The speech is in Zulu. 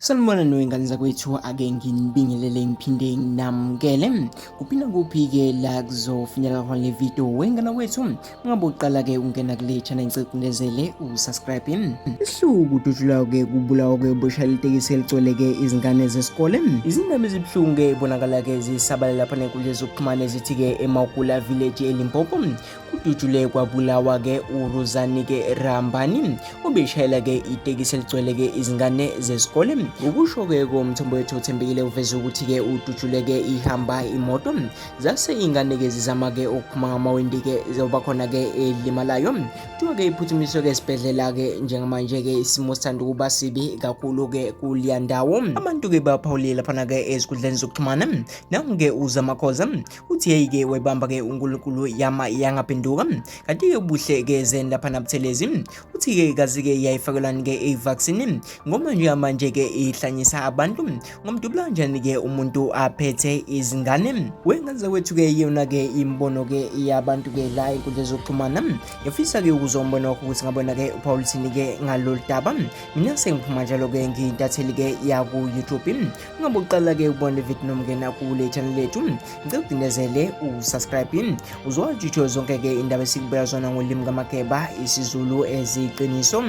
Sanibona noyingane zakwethu, ake nginibingelele ngiphinde nginamukele. Kuphi nakuphi-ke la kuzofinyelela khona le video wengane wethu. Ungabe uqala-ke ungena kule channel, ngicela ucindezele usubscribe. Isihluku kudutshulwa-ke kubulawa-ke boshayela itekisi eligcwele-ke izingane zesikole. Izindaba ezibuhlungu-ke ibonakala-ke zisabalala lapha nenkundla zokuxhumana ezithi-ke eMawukula Village eLimpopo kudutshule kwabulawa-ke uRuzani-ke Rambani obeshayela-ke itekisi eligcwele-ke izingane zesikole. Ngokusho-ke komthombo wethu othembekile uveze ukuthi-ke udutshule-ke ihamba imoto zase iy'ngane-ke zizama-ke ukuphuma ngamawindi-ke zoba khona-ke elimalayo. Kuthiwa-ke iphuthumiswe-ke esibhedlela-ke njengamanje-ke isimo sithanda ukuba sibi kakhulu-ke kuleya ndawo. Abantu-ke baphawulile laphana-ke ezinkundleni zokuxhumana. Nangu-ke uZamakhoza uthi hey-ke wayibamba-ke uNkulunkulu yama yangaphenduka. Kanti-ke ubuhle-ke zeni laphana Buthelezi uthi-ke kazi-ke yayifakelwani-ke i-vaccine ngoba njengamanje-ke ihlanyisa abantu. Ngomdubula kanjani-ke umuntu aphethe izingane? Wengane zakwethu-ke iyona-ke imibono-ke yabantu-ke la enkundleni zokuxhumana. Ngifisa-ke ukuzwa umbono wakho ukuthi ngabona-ke uPaul uthini-ke ngalolu daba. Mina sengiphuma njalo-ke ngiyintatheli-ke yaku-YouTube. Ungabe uqala-ke ukubona le video noma ungena kule channel lethu, ngicela ucindezele usubscribe. Uzowajutshwe zonke-ke indaba esikubeka zona ngolimi kaMageba, isiZulu eziqiniso.